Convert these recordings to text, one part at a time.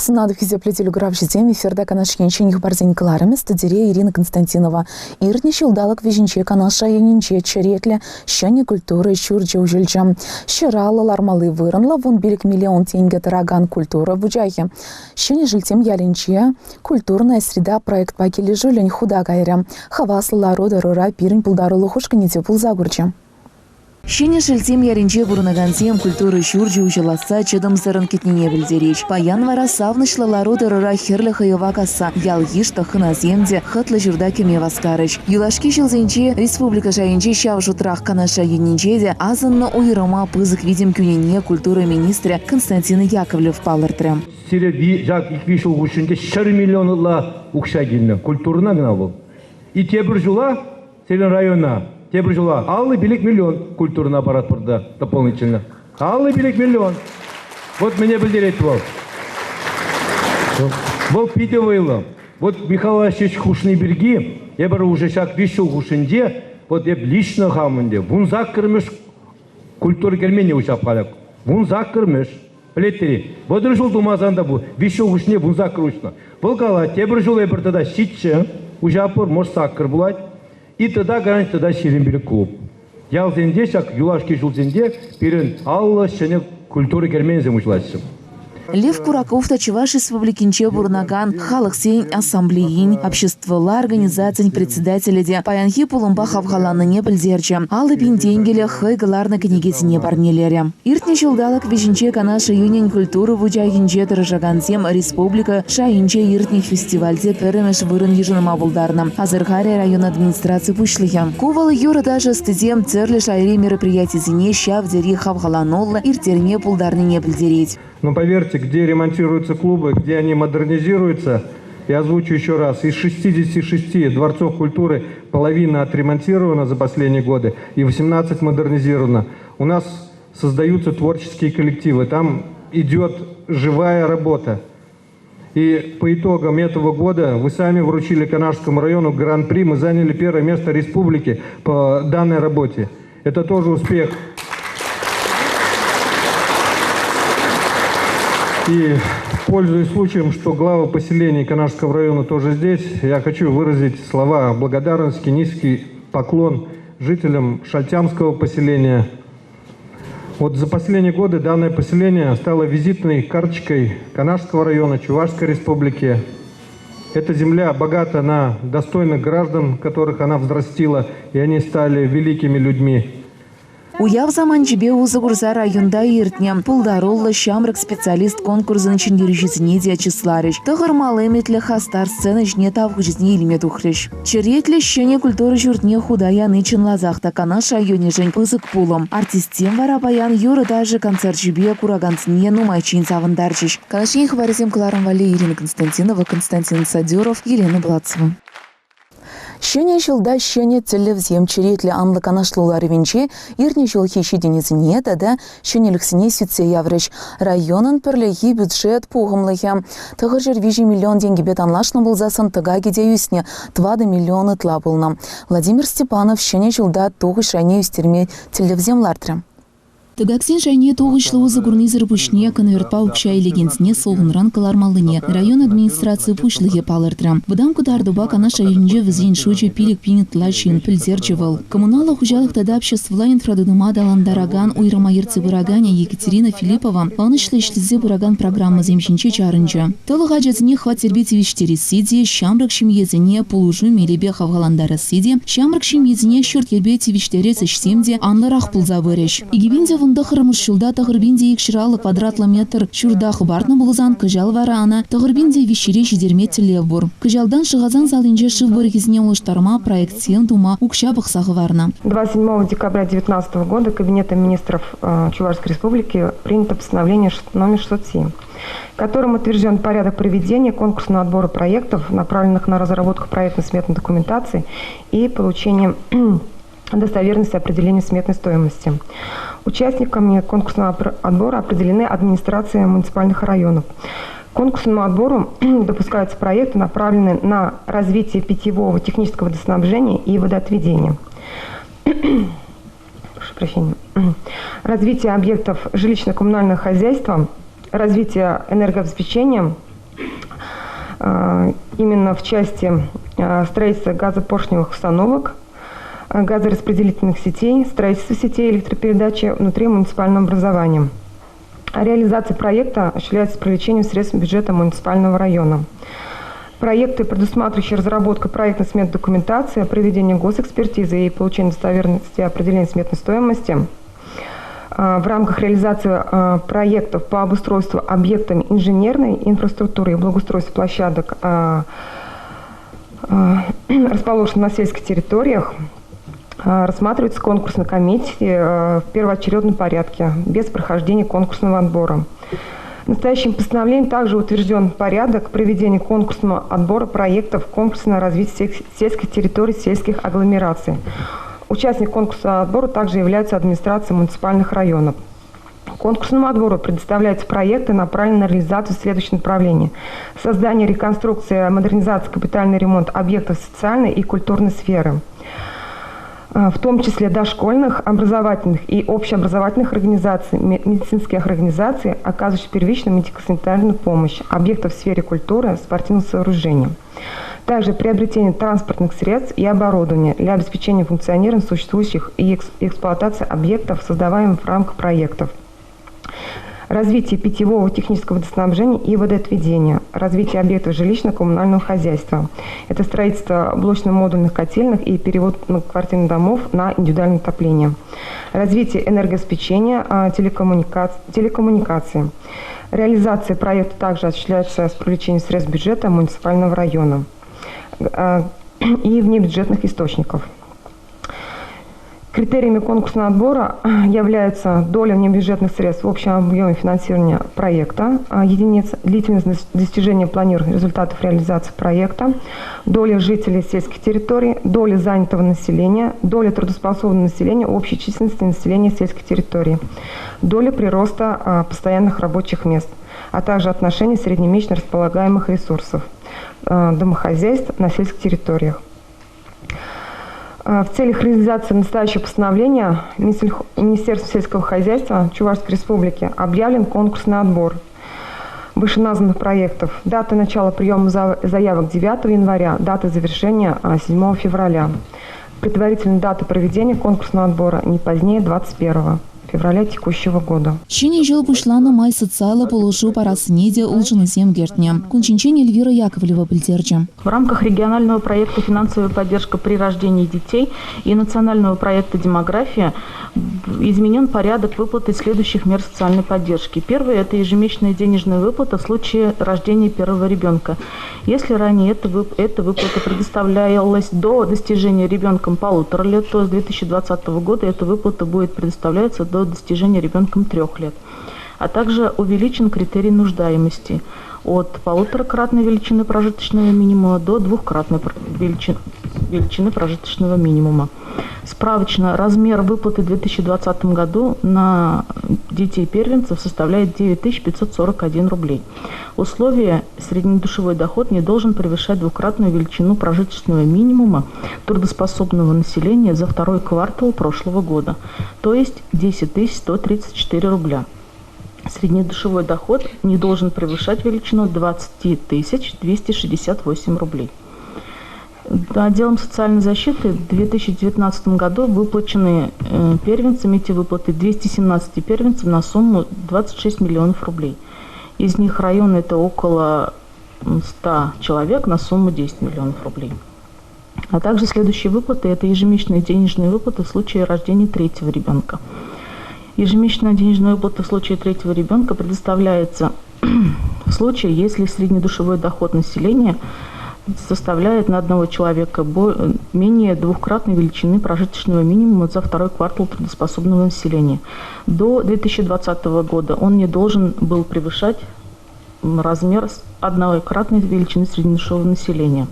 Сывлӑх сунатӑп, хисеплӗ телекуравҫӑсем. Эфирта Канаш енчен хыпарсен кӑларӑмӗ студире Ирина Константинова. Иртнӗ ҫулталӑк вӗҫӗнче Канаш районӗнче черетлӗ ҫӗнӗ культура ҫурчӗ уҫӑлчӗ. Ҫӑраллӑ лармалли вырӑнлӑ 15 миллион тенкӗ тӑракан культура вучахӗ Ҫӗнӗ Шелттем ялӗнче «Культурная среда» проектпа килӗшӳллӗн хута кайрӗ. Хаваслӑ лару-тӑрура пирӗн пултарулӑх ушкӑнӗ те пулса курчӗ. Ҫӗнӗ Шелттем ялӗнче пурӑнакансем культура ҫурчӗ уҫӑласса чӑтӑмсӑррӑн кӗтнине пӗлтерет. Паян вара савӑнӑҫлӑ лару-тӑрура хӗрлӗ хӑйӑва касса ял-йыш та, хӑнасем те хӑтлӑ ҫурта кӗме васкарӗҫ. Юлашки ҫулсенче республика шайӗнче ҫав шутрах Канаш районӗнче те асӑннӑ уйрӑма пысӑк витӗм кӳнине культура министрӗ Константин Яковлев палӑртрӗ. Сире ҫак ик-виҫ ҫул хушшинче 100 миллион ытла укҫа килнӗ. Культурӑна кӑна вӑл. И тепӗр ҫула сирӗн района тепӗр ҫула 55 миллион культурӑна паратпӑр та дополнительно. 55 миллион. Вот мӗне пӗлтерет вӑл. Вӑл питӗ вӑйлӑ. Вот Михаил Васильевич хушни пирки эпир уже ҫак виҫ ҫул хушшинче вот эп лично хам ӗнтӗ 18-мӗш культура керменне уҫап халӗ. 18-мӗш. Пӗлетӗр-и? 30 ҫул тумасан та виҫ ҫул хушшине 18 уҫнӑ. Вӑл калать, тепӗр ҫул эпир тата ҫиччӗ уҫатпӑр, может саккӑр пулать. И тата кайран тата 25 клуб. Ялсенче ҫак юлашки ҫулсенче пирӗн 50 ҫӗнӗ культура керменӗсем уҫӑлаҫҫӗ. Лев Кураков та Чӑваш Республикинче пурӑнакан халӑхсен ассамблейин обществӑлла организацийӗн председателӗ те паянхи пулӑмпа хавхаланнине пӗлтерчӗ, 50 000 тенкӗлӗх хӑй кӑларнӑ кӗнекесене парнелерӗ. Иртнӗ ҫулталӑк вӗҫӗнче Канаш районӗн культура вучахӗнче тӑрӑшакансем республика шайӗнче иртнӗ фестивальте пӗрремӗш вырӑн йышӑнма пултарнӑ, асӑрхарӗ район администраци пуҫлӑхӗ. Ку вӑл юрӑ-ташӑ ӑстисем тӗрлӗ шайри мероприятисене ҫав тери хавхалануллӑ ирттерме пултарнине пӗлтерет. Но поверьте, где ремонтируются клубы, где они модернизируются, я озвучу еще раз, из 66 дворцов культуры половина отремонтирована за последние годы и 18 модернизировано. У нас создаются творческие коллективы, там идет живая работа. И по итогам этого года вы сами вручили Канашскому району гран-при, мы заняли первое место республики по данной работе. Это тоже успех. И, пользуясь случаем, что глава поселения Канашского района тоже здесь, я хочу выразить слова благодарности, низкий поклон жителям Шальтямского поселения. Вот за последние годы данное поселение стало визитной карточкой Канашского района, Чувашской республики. Эта земля богата на достойных граждан, которых она взрастила, и они стали великими людьми. Уяв саманчӗпе усӑ курса районта иртнӗ пултаруллӑ ҫамрӑк специалист конкурсӑн ҫӗнтерӳҫисене те чысларӗҫ. Тӑхӑр мал ӗмӗтлӗ хастар сцена ҫине тав хучӗсене илме тухрӗҫ. Черетлӗ ҫӗнӗ культура ҫуртне хута яни чӑнласах та Канаш районӗшӗн пысӑк пулӑм. Артистсем вара паян юрӑ-ташӑ концерчӗпе куракансене нумайччен савӑнтарчӗҫ. Канаш ен хыпарӗсем кӑларӑм валли Ирина Константинова, Константин Садюров, Елена Блацева. Ҫӗнӗ ҫулта ҫӗнӗ тӗллевсем черетлӗ анлӑ канашлу ларӑвӗнче иртнӗ ҫулхи ҫитӗнӳсене тата ҫӗнӗлӗхсене сӳтсе яврӗҫ. Районӑн пӗрлехи бюджет пухӑмлӑхӗ 903 миллион тенкӗпе танлашнӑ пулсассӑн тӑкакӗ те ӳснӗ, 4 миллион ытла пулнӑ. Владимир Степанов ҫӗнӗ ҫулта тухӑҫ шайне ӳстерме тӗллевсем лартрӗ. Тӑкаксен шайне тухӑҫлӑ усӑ курнисӗр пуҫне конвертпа укҫа илекенсене сулхӑнран кӑлармаллине район администраци пуҫлӑхӗ палӑртрӗ. Вӑтам кӑтартупа Канаш районӗнче вӗсен шучӗ 5000 ытла ҫын, пӗлтерчӗ вӑл. Коммуналлӑ хуҫалӑх тата обществӑлла инфратытӑма аталантаракан уйрӑма ертсе пыраканӗ Екатерина Филиппова ӑнӑҫлӑ ӗҫлесе пыракан программӑсем ҫинче чарӑнчӗ. Тӑлӑх ачасене хваттерпе тивӗҫтересси те, ҫамрӑк ҫемьесене пулӑшу мелӗпе хавхалантарасси те, ҫамрӑк ҫемьесене ҫурт-йӗрпе тивӗҫтерес ӗҫсем те анлӑрах пулса пырӗҫ. 2019 ҫулта 9250 квадратлӑ метр ҫурта хӑпартнӑ пулсан, кӑҫал вара ӑна 9300-е ҫитерме тӗллев пур. Кӑҫалтан Шӑхасан салинче шыв пӑрӑхӗсене улӑштарма проектсем тума укҫа пӑхса хӑварнӑ. 27 декабря 2019 года Кабинетом министров Чувашской Республики принято постановление номер 607, которым утвержден порядок проведения конкурсного отбора проектов, направленных на разработку проектно-сметной документации и получение достоверности определения сметной стоимости. Участниками конкурсного отбора определены администрации муниципальных районов. К конкурсному отбору допускаются проекты, направленные на развитие питьевого технического водоснабжения и водоотведения. Прошу прощения. Развитие объектов жилищно-коммунального хозяйства, развитие энергообеспечения. Именно в части строительства газопоршневых установок, газораспределительных сетей, строительства сетей электропередачи внутри муниципального образования. Реализация проекта осуществляется с привлечением средств бюджета муниципального района. Проекты, предусматривающие разработку проектно-сметной документации, проведение госэкспертизы и получение достоверности определения сметной стоимости в рамках реализации проектов по обустройству объектами инженерной инфраструктуры и благоустройству площадок, расположенных на сельских территориях, рассматриваются конкурсной комиссией в первоочередном порядке, без прохождения конкурсного отбора. Настоящим постановлением также утвержден порядок проведения конкурсного отбора проектов комплексного развития сельских территорий, сельских агломераций. Участник конкурсного отбора также является администрацией муниципальных районов. Конкурсному отбору предоставляются проекты, направленные на реализацию следующих направлений. Создание, реконструкция, модернизация, капитальный ремонт объектов социальной и культурной сферы, в том числе дошкольных, образовательных и общеобразовательных организаций, медицинских организаций, оказывающих первичную медико-санитарную помощь, объектов в сфере культуры, спортивных сооружений. Также приобретение транспортных средств и оборудования для обеспечения функционирования существующих и эксплуатации объектов, создаваемых в рамках проектов. Развитие питьевого технического водоснабжения и водоотведения, развитие объектов жилищно-коммунального хозяйства. Это строительство блочно-модульных котельных и перевод многоквартирных домов на индивидуальное отопление. Развитие энергообеспечения, телекоммуникации. Реализация проекта также осуществляется с привлечением средств бюджета муниципального района и внебюджетных источников. Критериями конкурсного отбора являются доля внебюджетных средств в общем объеме финансирования проекта, единиц, длительность достижения планируемых результатов реализации проекта, доля жителей сельских территорий, доля занятого населения, доля трудоспособного населения общей численности населения сельских территорий, доля прироста постоянных рабочих мест, а также отношение среднемесячно располагаемых ресурсов домохозяйств на сельских территориях. В целях реализации настоящего постановления Министерством сельского хозяйства Чувашской Республики объявлен конкурсный отбор вышеназванных проектов. Дата начала приема заявок 9 января, дата завершения 7 февраля. Предварительная дата проведения конкурсного отбора не позднее 21 февраля текущего года. Ҫӗнӗ ҫул пуҫланнӑ май социаллӑ пулӑшу парассине те улшӑнусем кӗртнӗ. Кун ҫинчен Эльвира Яковлева пӗлтерчӗ. В рамках регионального проекта «Финансовая поддержка при рождении детей» и национального проекта «Демография» изменен порядок выплаты следующих мер социальной поддержки. Первое – это ежемесячная денежная выплата в случае рождения первого ребенка. Если ранее эта выплата предоставлялась до достижения ребенком 1,5 лет, то с 2020 года эта выплата будет предоставляться до достижения ребенком 3 лет. А также увеличен критерий нуждаемости от 1,5-кратной величины прожиточного минимума до 2-кратной величины прожиточного минимума. Справочно, размер выплаты в 2020 году на детей-первенцев составляет 9541 рублей. Условие: среднедушевой доход не должен превышать 2-кратную величину прожиточного минимума трудоспособного населения за второй квартал прошлого года, то есть 10 134 рубля. Среднедушевой доход не должен превышать величину 20 268 рублей. Отделом социальной защиты в 2019 году выплачены первенцам эти выплаты 217 первенцам на сумму 26 миллионов рублей. Из них район это около 100 человек на сумму 10 миллионов рублей. А также следующие выплаты – это ежемесячные денежные выплаты в случае рождения третьего ребенка. Ежемесячная денежная выплата в случае третьего ребенка предоставляется в случае, если среднедушевой доход населения составляет на одного человека менее 2-кратной величины прожиточного минимума за второй квартал трудоспособного населения. До 2020 года он не должен был превышать размер 1-кратной величины среднедушевого населения.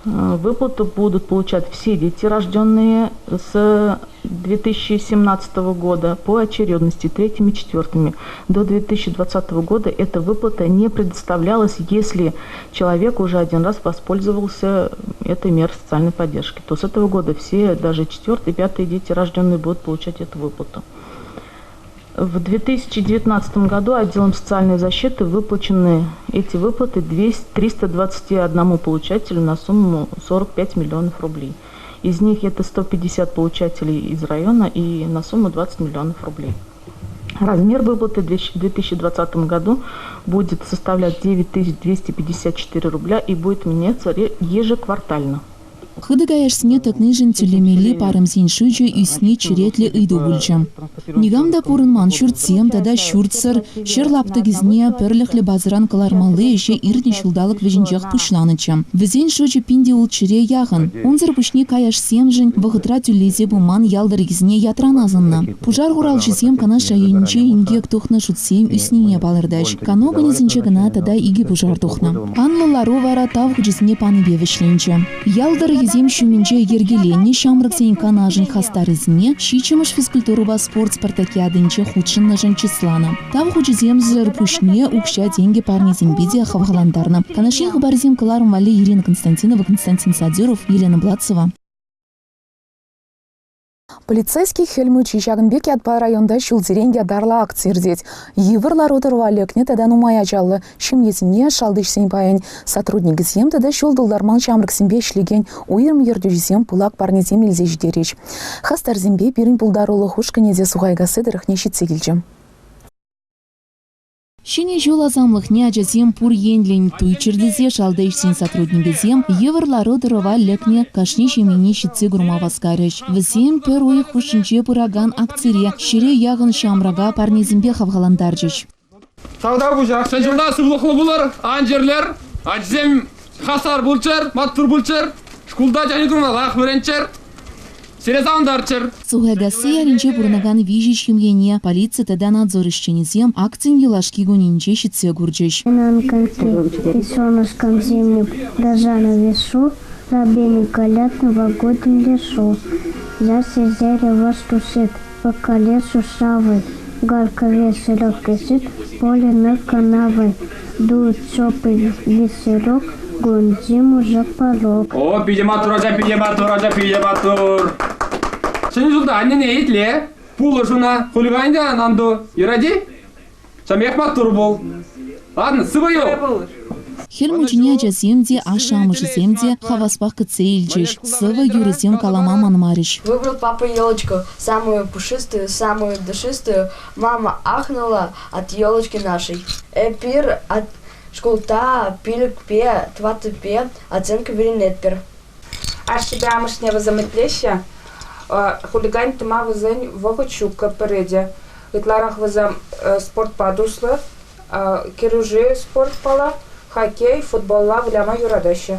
Выплату будут получать все дети, рожденные с 2017 года по очередности третьими и четвертыми. До 2020 года эта выплата не предоставлялась, если человек уже один раз воспользовался этой мерой социальной поддержки. То с этого года все, даже четвертые, пятые дети, рожденные, будут получать эту выплату. В 2019 году отделом социальной защиты выплачены эти выплаты 321 получателю на сумму 45 миллионов рублей. Из них это 150 получателей из района и на сумму 20 миллионов рублей. Размер выплаты в 2020 году будет составлять 9254 рубля и будет меняться ежеквартально. Хытӑ каяшсене тӑкнишӗн тӳлемелли парӑмсен шучӗ ӳсни черетлӗ ыйту пулчӗ. Никам та пурӑнман ҫуртсем тата ҫуртсӑр ҫӗр лаптӑкӗсене пӗрлӗхлӗ базӑран кӑлармалли ӗҫе иртнӗ ҫулталӑк вӗҫӗнчех пуҫланӑччӗ. Вӗсен шучӗ 1600-ре яхӑн. Унсӑр пуҫне каяшсемшӗн вӑхӑтра тӳлесе пыман ял тӑрӑхӗсене ятран асӑннӑ. Пушар хуралҫисем Канаш районӗнче инкек тухнӑ шутсем ӳснине палӑртаҫ. Кану кунӗсенче кӑна тата икӗ пушар тухнӑ. Анлӑ лару вара тав хучӗсене панипе вӗҫленчӗ. Ял тӑрӑхӗсем ҫумӗнче йӗркеленнӗ ҫамрӑксен канашӗн хастарӗсене ҫиччӗмӗш физкультурӑпа спорт спартакиадинче хутшӑннӑшӑн чысланӑ. Тав хучӗсемсӗр пуҫне укҫа-тенкӗ парнисемпе те хавхалантарнӑ. Канашри хыпарсем кӑларӑм валли Ирина Константинова, Константин Садюров, Елена Блацева. Полицейски Хӗл Мучи ҫакӑн пек ятпа районта ҫулсерен ятарлӑ акци иртет. Йывӑр лару-тӑрӑва лекнӗ тата нумай ачаллӑ ҫемьесене шалти ӗҫсен пайӗн сотрудникӗсем тата ҫул тултарман ҫамрӑксемпе ӗҫлекен уйрӑм ертӳҫӗсем пылак парнесем илсе ҫитерӗҫ. Хастарсемпе пирӗн пултарулӑх ушкӑнӗ те Сухайкасси тӑрӑхне ҫитсе килчӗ. Ҫӗнӗ ҫул асамлӑхне ачасем пур енлӗн туйччӑр тесе шалти ӗҫсен сотрудникӗсем йывӑр лару-тӑрӑва лекнӗ кашни ҫемьене ҫитсе курма васкарӗҫ. Вӗсем пӗр уйӑх хушшинче пыракан акцире ҫӗре яхӑн ҫамрӑка парнесемпе хавхалантарчӗҫ. Тавтапуҫах. Ҫӗн ҫулта сывлӑхлӑ пулӑр, ан чирлӗр, ачисем хастар пулччӑр, маттур пулччӑр, шкулта чӗнӳ тумаллах вӗренччӗр. Сире савӑнтарччӑр. Сухайкасси ялӗнче пурӑнакан виҫӗ ҫемьене полици тата надзор ӗҫченӗсем акцин юлашки кунӗнче ҫитсе курчӗҫ. На солнышком зимним дрожа на весу, рабыни колят новогоднем лесу. Зайцы дерево стучит, по колесу совы, Горько веселок летит, поле над канавой. Дует теплый ветерок, гонит зиму за порог. О, питӗ маттур ача, питӗ маттур ача, питӗ маттур. Ҫӗнӗ ҫулта аннене итле, пулӑш ӑна, хулиганӗ ан ту. Юрать-и? Ҫамех маттур пул. Ладно, сывӑ юл. Хӗл Мучине ачасем те, ашшӗ-амӑшӗсем те хаваспах кӗтсе илчӗҫ, сӑвӑ юрӑсем калама манмарӗҫ. Выбрал папа елочку, самую пушистую, самую душистую. Мама ахнула от елочки нашей. Эпир от шкулта пилӗкпе, тӑваттӑпе оценка вӗренетпӗр. Ашшӗпе амӑшне вӗсем итлеҫҫӗ. Хулиган тӑма вӗсен вӑхӑт ҫуккӑ пӗрре те. Ытларах вӗсем спортпа туслӑ. Кӗрӳшӗ спортпала, хоккей, футболла выляма юратаҫҫӗ.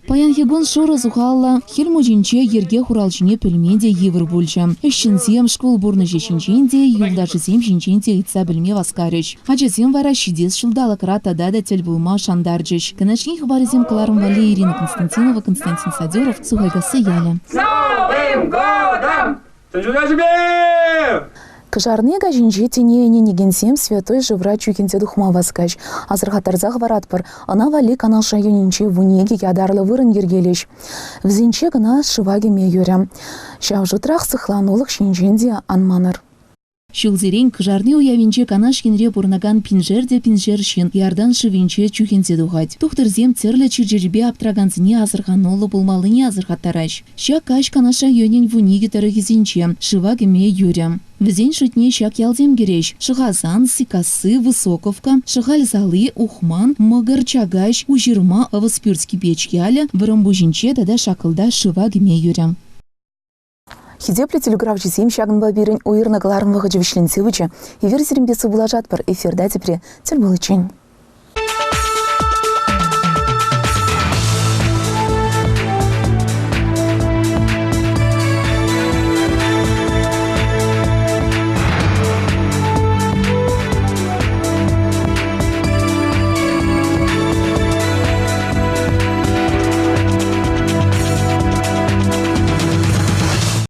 Паянхи кун шурӑ сухаллӑ Хӗл Мучинче йӗрке хуралҫине пӗлме те йывӑр пулчӗ. Ӗҫченсем шкул пурнӑҫӗ ҫинчен те, юлташӗсем ҫинчен те ыйтса пӗлме васкарӗҫ. Ачасем вара ҫитес ҫулталӑкра тата та тӗл пулма шантарчӗҫ. Канашри хыпарӗсем кӑларӑм валли Ирина Константинова, Константин Садюров, Сухайкасси ялӗ. С Новым годом! Тӗнче Кӑшарни каҫӗнче тӗне ӗненекенсем святой шывра чӳхенсе тухма васкаҫ. Асӑрхаттарса хӑваратпӑр, ӑна валли Канаш районӗнче 12 ятарлӑ вырӑн йӗркелӗҫ. Вӗсенче кӑна шыва кӗме юрӗ. Ҫав шутрах сыхланулӑх ҫинчен те ан манӑр. Ҫулсерен Кӑшарни уявӗнче Канаш енре пурӑнакан пиншер те пиншер ҫын Иордан шывӗнче чӳхенсе тухать. Тухтӑрсем тӗрлӗ чир-чӗрпе аптӑракансене асӑрхануллӑ пулмаллине асӑрхаттараҫ. Ҫак каҫ Канаш районӗн 12 тӑрӑхӗсенче шыва кӗме юрӗ. Вӗсен шутне ҫак ялсем кӗреҫ: Шӑхасан, Сиккасси, Высоковка, Шӑхаль сали, Ухман, Мӑкӑр, Чакаҫ, Уҫырма, Ӑвӑспӳрт Кипеч ялӗ, Вӑрӑмпуҫӗнче тата Шаккӑлта шыва кӗме юрӗ. Хисеплӗ телекуравҫӑсем ҫакӑнпа пирӗн уйӑрнӑ кӑларӑм вӑхӑчӗ вӗҫленсе пычӗ. Эфир сирӗнпе сывпуллашатпӑр. Эфирта тепре тӗл пуличчен.